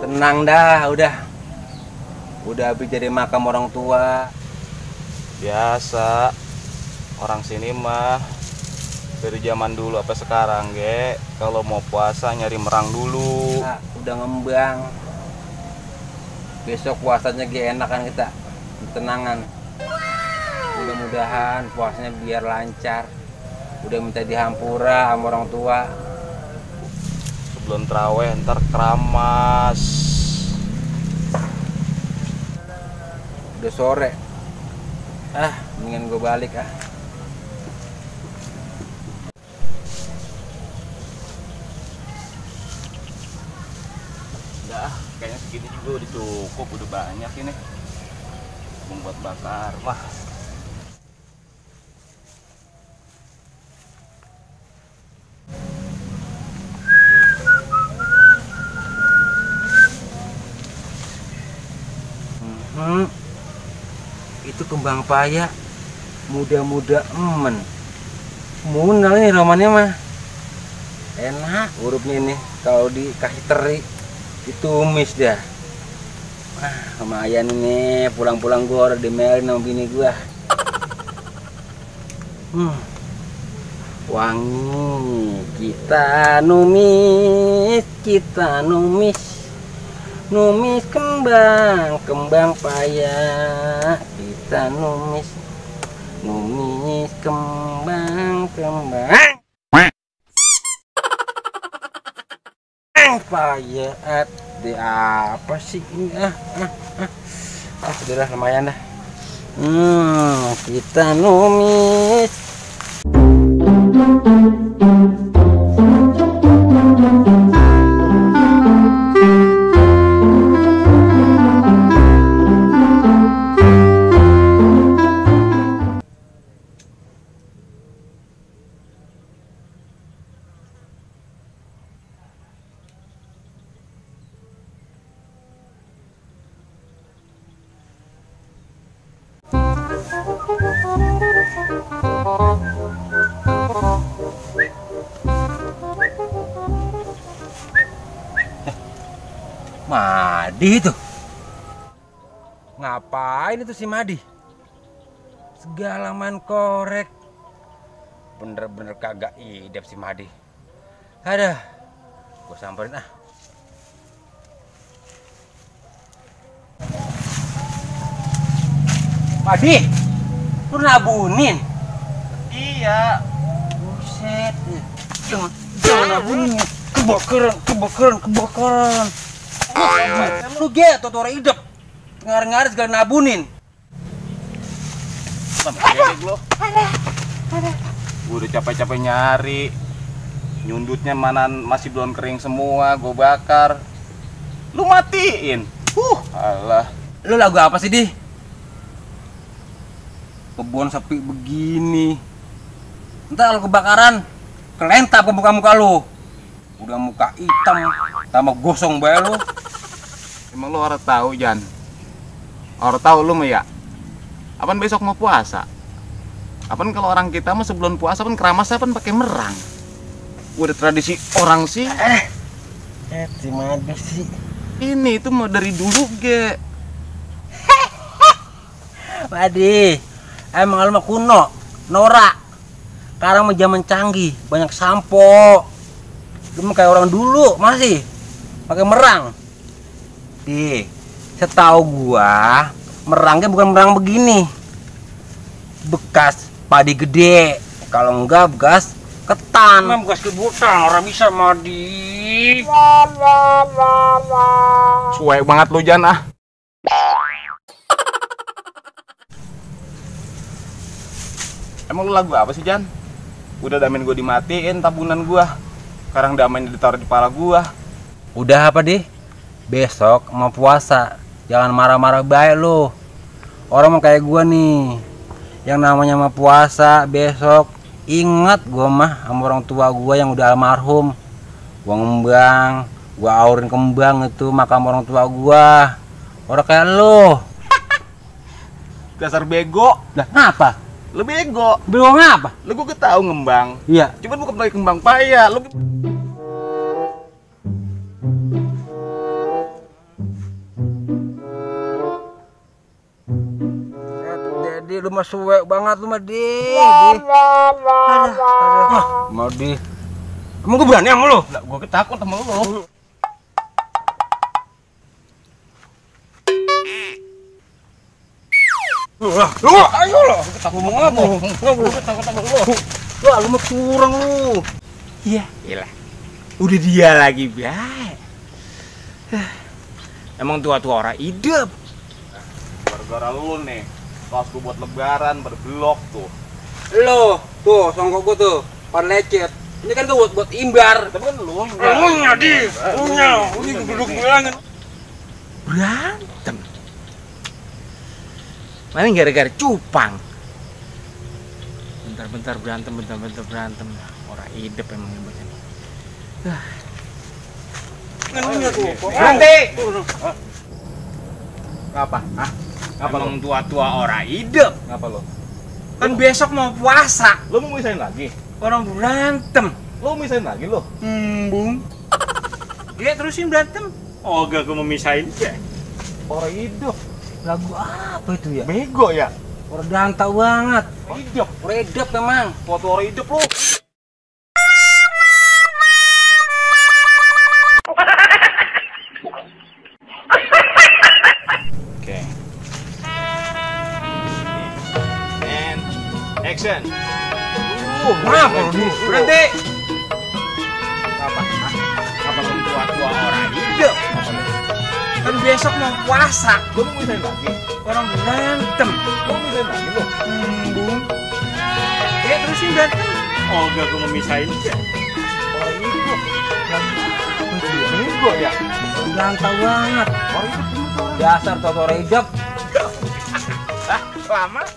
Tenang dah, udah habis jadi makam orang tua. Biasa orang sini mah dari zaman dulu apa sekarang kalau mau puasa nyari merang dulu. Nah, udah ngembang. Besok puasanya enak kan kita, tenangan. Mudah-mudahan puasanya biar lancar. Udah minta dihampura sama orang tua. Sebelum terawih ntar keramas. Udah sore. Mendingan gue balik Udah, kayaknya segini juga udah cukup, udah banyak ini. Buat bakar mah. Itu kembang paya muda-muda emen. Munal nih romannya mah. Enak hurufnya ini kalau dikasih teri ditumis dah. Lumayan ini pulang-pulang gua udah dimelin sama bini gua. Wangi kita numis kembang paya kita numis kembang paya di apa sih ini sudah lumayan dah. Kita numis. Madi itu. Ngapain itu si Madi? Segala main korek. Bener-bener kagak idep si Madi. Ada, gue samperin Madi, lu nabunin? Iya. Buset. Jangan nabunin. Kebakaran. Lu tuh orang hidup. Ngar-ngar segala nabunin. Gue udah capek-capek nyari. Nyundutnya mana masih belum kering semua, gue bakar. Lu matiin. Alah. Lu lagu apa sih, Di? Kebun sepi begini. Entar kalau kebakaran, kelentap ke muka-muka lu. Udah muka hitam, tambah gosong bae lu. Emang lu orang tahu, Jan? Orang tahu lu mah ya? Apaan besok mau puasa? Apaan kalau orang kita mah sebelum puasa kan keramas apaan pakai merang? Udah tradisi orang sih. Si Madi sih. Ini itu mah dari dulu, Madi, emang lu mah kuno, norak. Sekarang mah zaman canggih, banyak sampo. Lu mah kayak orang dulu masih pakai merang. Di, setahu gua, merangnya bukan merang begini. Bekas padi gede. Kalau enggak bekas ketan. Emang bekas kebutan, orang bisa Madi. Suwe banget lu, Jan Emang lu lagu apa sih, Jan? Udah damen gue dimatiin tabungan gua. Sekarang damen ditaruh di kepala gua. Udah apa, Di? Besok mau puasa, jangan marah-marah baik lu. Orang mau kayak gua nih, yang namanya mau puasa besok, ingat gua mah sama orang tua gua yang udah almarhum. Gua ngembang, gua aurin kembang itu makam orang tua gua. Orang kayak lu. Dasar bego. Lah, kenapa? Lu bego. Bego ngapa? Lu gua tahu ngembang. Iya. Cuman bukan pakai kembang paya. Lu Dedi lu mah suwek banget lu mah di. Mau di. Emang gue berani sama lu? lah, gua ketakut sama lu. Ayo lo, takut ngomong apa? Lu takut sama lu. Wah, lu mah kurang lu. Iya, iyalah. Udah dia lagi, Bay. Emang tua-tua orang hidup. Gara-gara lu nih, pas gua buat lebaran berblok tuh. Lo, tuh songkok gua tuh, pan lecet. Ini kan tuh buat imbar. Tapi kan lu Lunya di, lunya, ini duduk bilangin. berantem. Mana gara-gara cupang. Bentar-bentar berantem. Orang hidup emang ini bocah nih. Lunya tuh. Berhenti. Apa? Hah? Apa emang tua-tua orang hidup? Ngapa lo? Kan besok mau puasa. Lo mau misahin lagi? Orang berantem. Lo mau misahin lagi lo? Bung. Dia terusin berantem. Oh, gak gue memisahin ya. Orang hidup. Lagu apa itu ya? Bego ya? Orang dantau banget. Hidup. Redep memang. Foto orang hidup lo. Oke. And action. Kenapa lu di? Berhenti. Apa? Apa lo tua-tua orang hidup? Kan besok mau puasa. Lo mau misahin lagi? Orang berantem. Lo mau misahin lagi lo? Bung. Dia terusin berantem. Oh, gak gue memisahin ya. Orang hidup. Lagu apa itu ya? Bego ya? Orang dantau banget. Orang hidup. Dasar tau orang hidup. Kelamaan.